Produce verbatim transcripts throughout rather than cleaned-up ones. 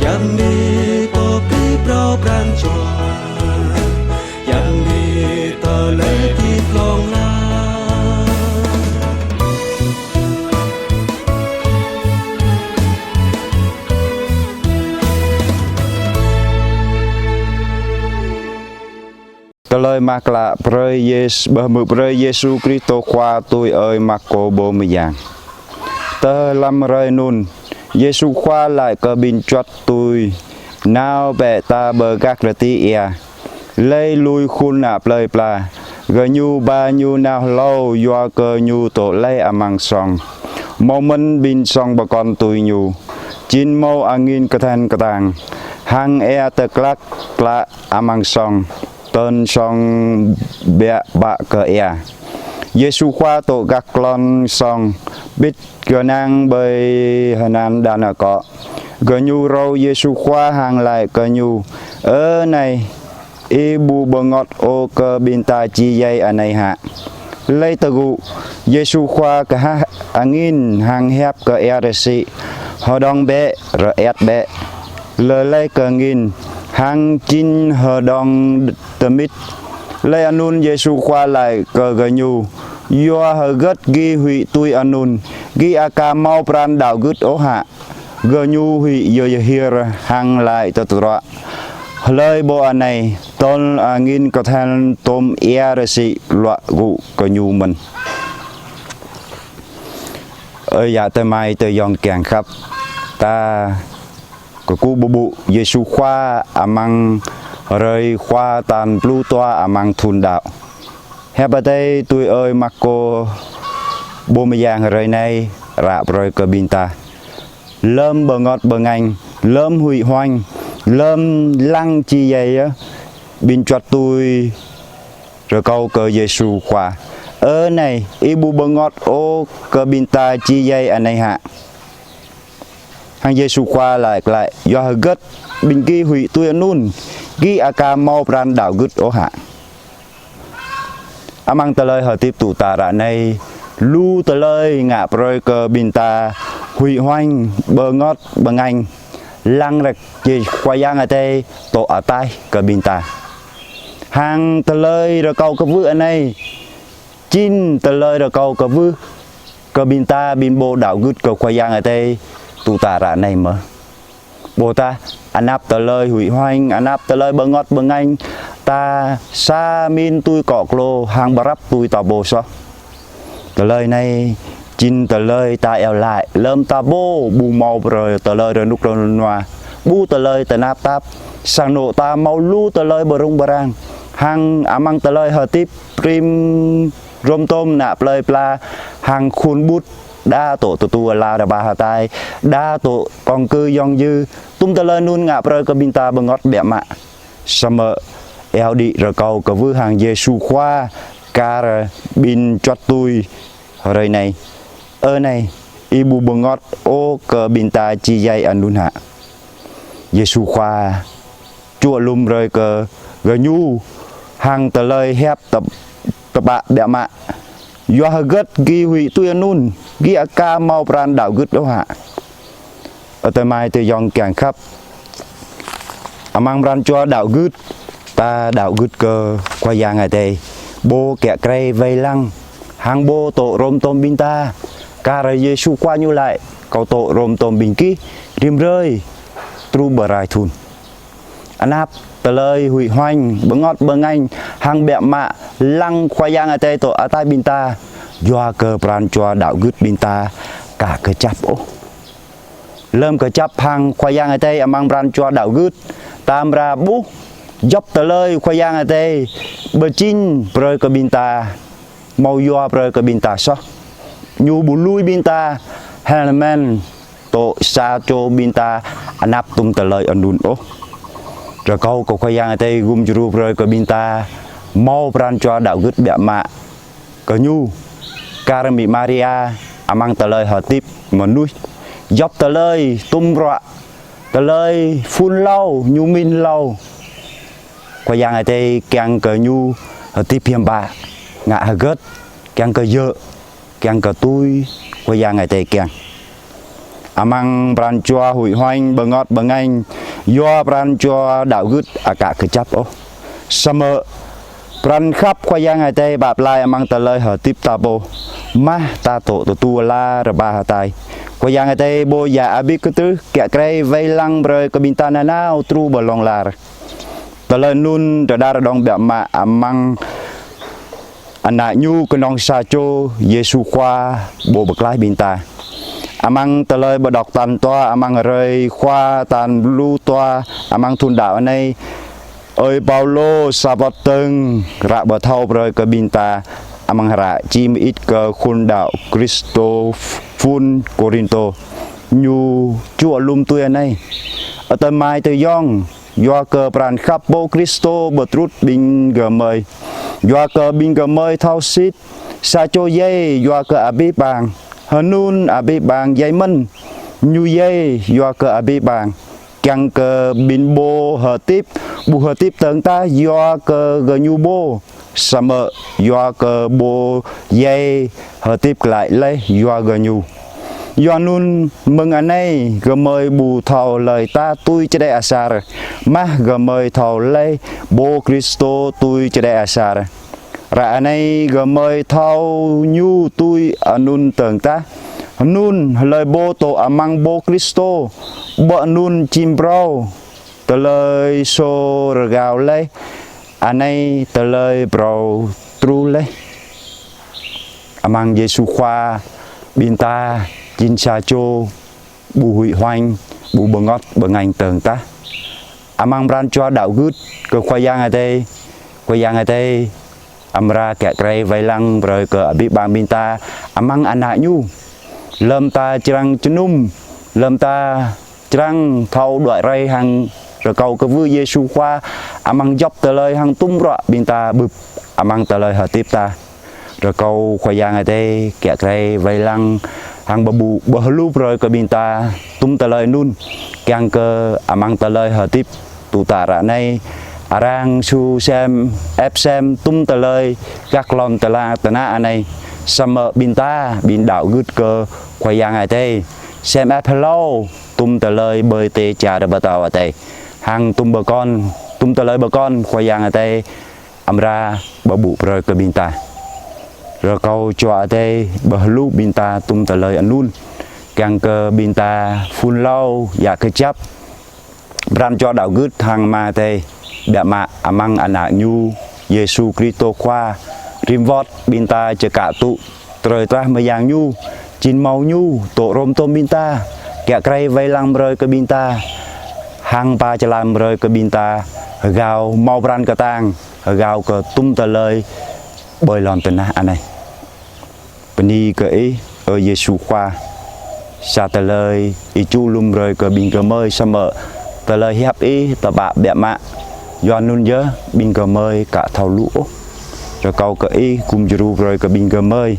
Yăm bi pô pơplih phrâo pran jua, yăm bi tơlơi hơdip hlŏng lar. Tơlơi mơak klă brơi Yês-, pơhmư̆ brơi Yêsu Kristô Khua tui ơi Markô pô mơyang. Tơ lăm hrơi anŭn, Yêsu Khua laĭ kơ ƀing čuăt tui: Nao bĕ ta pơ gah rơtih ia, laih lui khul ană plơi pla. Gơñu ba ñu nao hlâo yua kơ ñu dŏ laih amăng song. Hmâo mơ̆n ƀing song pơkŏn tui ñu. Jing hmâo angin kơthan kơtang, hăng ia tơklak klă amăng song, tơl song biă pă kơ ia. Yêsu Khua dŏ gah klon song, ƀit kơnang ƀơi hơnal đan akŏ. Gơñu râo Yêsu Khua hăng laĭ kơ ñu: Ơ Nai, ih ƀu bơngơ̆t ôh kơ ƀing ta či djai anai hă? Laih tơgŭ, Yêsu Khua kơhah angin hăng hiăp kơ ia rơsĭ: Hơđong bĕ, rơiăt bĕ. Lơleh kơ angin hăng jing hơđong tơmit. Laih anŭn Yêsu Khua laĭ kơ gơñu: Yua hơget gih huĭ tui anŭn? Gih aka hmâo pran đaŏ gưt ôh hă? Gơñu huĭ yơhir hăng laĭ tơdruă: Hlơi pô anai, tơl angin kơthan tôm ia rơsĭ luă gŭ kơ ñu mơ̆n. Ơ yă tơmai tơyŏng kiăng khăp, ta kơkuh pơpŭ Yêsu Khua amăng hrơi Khua tal pluh dua amăng thun đaŏ. Hiăp Adai tui ơi Markô pô mơyang hrơi anai ră brơi kơ ƀing ta. Lơm bơngơ̆t bơngañ, lơm huĭ hoañ, lơm lăng či djai yơh, ƀing čuăt tui rơkâo kơ Yêsu Khua: Ơ Nai, ih ƀu bơngơ̆t ôh kơ ƀing ta či djai anai hă? Hăng Yêsu Khua laĭ glaĭ: Yua hơget ƀing gih huĭ tui anŭn? Gih aka hmâo pran đaŏ gưt ôh hă? Amăng tơlơi hơdip tŭ ta ră anai, lu tơlơi ngă brơi kơ ƀing ta huĭ hoañ, bơngơ̆t bơngañ, lăng rơ̆k jĕ Khua Yang Adai dŏ ataih kơ ƀing ta. Hăng tơlơi rơkâo kwưh anai, jing tơlơi rơkâo kwưh kơ ƀing ta ƀing pô đaŏ gưt kơ Khua Yang Adai tŭ ta ră anai mơ̆. Ƀôdah anăp tơlơi huĭ hoañ, anăp tơlơi bơngơ̆t bơngañ, ta sa min tui akŏ klô hăng pơrăp tui ta pô soh. Tơlơi anai jing tơlơi ta iâu laĭ lơm ta pô ƀu hmâo brơi tơlơi rơnŭk rơnua, ƀu tơlơi tơnap tap, sang anŏ ta hmâo lu tơlơi pơrŭng pơrang, hăng amăng tơlơi hơdip rĭm hrŏm tôm ană plơi pla, hăng khul ƀut, đa dŏ tơtua ala rơbah hơtai, đa dŏ kông kư yŏng yư, tum tơlơi anŭn ngă brơi kơ ƀing ta bơngơ̆t biă mă. Samơ̆ iâu đĭ rơkâo kwưh hăng Yêsu Khua kar ƀing čuăt tui hrơi anai: Ơ Nai, ih ƀu bơngơ̆t ôh kơ ƀing ta či djai anŭn hă? Yêsu Khua čuă lŏm brơi kơ gơñu hăng tơlơi hiăp tơp-, tơpă biă mă: Yua hơget gih huĭ tui anŭn? Gih aka hmâo pran đaŏ gưt ôh hă? Ơ tơmai tơyŏng kiăng khăp, amăng pran jua đaŏ gưt, ta đaŏ gưt kơ Khua Yang Adai, pô kiă kriê wai lăng, hăng pô dŏ hrŏm tôm ƀing ta. Kar Yêsu Khua ñu laĭ: Kâo dŏ hrŏm tôm ƀing gih rĭm hrơi truh pơ rai thun. Anăp tơlơi huĭ hoañ, bơngơ̆t bơngañ, hăng biă mă lăng Khua Yang Adai dŏ ataih ƀing ta, yua kơ pran jua đaŏ gưt ƀing ta aka kơjăp ôh. Lơm kơjăp hăng Khua Yang Adai amăng pran jua đaŏ gưt, ta amra ƀuh djŏp tơlơi Khua Yang Adai pơjing brơi kơ ƀing ta, hmâo yua brơi kơ ƀing ta soh. Ñu ƀu lui ƀing ta, hơmăn dŏ sa čô ƀing ta anăp tum tơlơi anŭn ôh. Rơkâo kơ Khua Yang Adai gum djru brơi kơ ƀing ta hmâo pran jua đaŏ gưt biă mă kơ ñu, kar mĭ Maria amăng tơlơi hơdip mơnuih, djŏp tơlơi tum bruă, tơlơi phun hlâo, ñu min hlâo. Khua Yang Adai kiăng kơ ñu hơdip hiam pă, ngă hơget kiăng kơ djơ̆, kiăng kơ tui Khua Yang Adai kiăng. Amăng pran jua huĭ huañ, bơngơ̆t bơngañ, yua pran jua đaŏ gưt aka kơjăp ôh. Samơ̆ pran khăp Khua Yang Adai pap plai amăng tơlơi hơdip ta pô, mah ta tŏ tơdu ala rơpa hơtai. Khua Yang Adai pô djă abih kơtrưh kiă krei wai lăng brơi kơ ƀing ta nanao truh pơ hlŏng lar. Tơlơi anŭn rơđah rơđông biă mă amăng Ană Ñu kơnơ̆ng sa čô, Yêsu Khua, Pô pơklaih ƀing ta. Amăng tơlơi pơđŏk tal dua amăng hrơi Khua tal pluh dua amăng thun đaŏ anai, ơi Paulô sa wơ̆t dơ̆ng ră pơthâo brơi kơ ƀing ta amăng hră čih mơit kơ khul đaŏ Kristô phun Kôrintô. Ñu čuă lŏm tui anai: Ơ adơi amai ayŏng, yua kơ pran khăp Pô Kristô pơtrut ƀing gơmơi, yua kơ ƀing gơmơi thâo sĭt, sa čô djai yua kơ abih bang, hơnŭn abih bang djai mơ̆n, Ñu djai yua kơ abih bang, kiăng kơ ƀing pô hơdip, ƀu hơdip dơ̆ng tah yua kơ gơñu pô, samơ̆ yua kơ Pô djai hơdip glaĭ laih yua gơñu. Yua anŭn mơ̆ng anai gơmơi ƀu thâo hlơi tah tui čơđai asar, mah gơmơi thâo laih Pô Kristô tui čơđai asar. Ră anai gơmơi thâo Ñu tui anŭn dơ̆ng tah. Anŭn hlơi pô dŏ amăng Pô Kristô, ƀơi anŭn jing phrâo, tơlơi sô rơgao laih, anai tơlơi phrâo truh laih. Amăng Yêsu Khua, ƀing ta jing sa čô ƀu huĭ huañ, ƀu bơngơ̆t bơngañ dơ̆ng tah. Amăng pran jua đaŏ gưt kơ Khua Yang Adai, Khua Yang Adai amra kiă krei wai lăng brơi kơ abih bang ƀing ta amăng Ană Ñu. Lơ̆m ta črang jơnum, lơ̆m ta črang thâo đuaĭ rai hăng rơkâo kwưh Yêsu Khua amăng djŏp tơlơi hăng tum bruă ƀing ta bưp amăng tơlơi hơdip ta. Rơkâo Khua Yang Adai kiă krei wai lăng hăng pơƀuh pơhluh brơi kơ ƀing ta tum tơlơi anŭn, kiăng kơ amăng tơlơi hơdip tŭ tă ră anai, arăng su sem ĕp sem tum tơlơi gah lŏn tơnah, tơnah anai, samơ̆ ƀing ta, ƀing đaŏ gưt kơ Khua Yang Adai, sem ĕp hlâo tum tơlơi ƀơi tê čar pơtao Adai, hăng tum pơkŏn, tum tơlơi pơkŏn Khua Yang Adai amra pơƀuh brơi kơ ƀing ta. Rơkâo Jua Adai pơhluh ƀing ta tum tơlơi anŭn, kiăng kơ ƀing ta phun hlâo djă kơjăp pran jua đaŏ gưt hăng Ama Adai, biă mă amăng Ană Ñu, Yêsu Kristô Khua, rĭm wơ̆t ƀing ta čơkă tŭ trơi trah mơyang Ñu, jing hmâo Ñu dŏ hrŏm hơdôm ƀing ta, kiă krei wai lăng brơi kơ ƀing ta, hăng pha jơlan brơi kơ ƀing ta, hơgao hmâo pran kơtang, hơgao kơ tum tơlơi ƀơi lŏn tơnah anai. Bơni kơ Ih, ơ Yêsu Khua, sa tơlơi Ih čuh lŏm brơi kơ ƀing gơmơi samơ̆ tơlơi hiăp Ih tơpă biă mă. Yua anŭn yơh ƀing gơmơi aka thâo hluh ôh. Rơkâo kơ Ih gum djru brơi kơ ƀing gơmơi,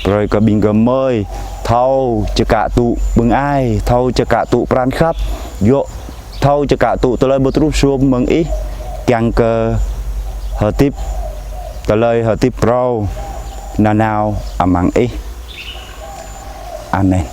brơi kơ ƀing gơmơi thâo čơkă tŭ bưng ai, thâo čơkă tŭ pran khăp, yua thâo čơkă tŭ tơlơi pơtrŭt sum mơ̆ng Ih, kiăng kơ hơdip, tơlơi hơdip phrâo nanao amăng Ih. Amen.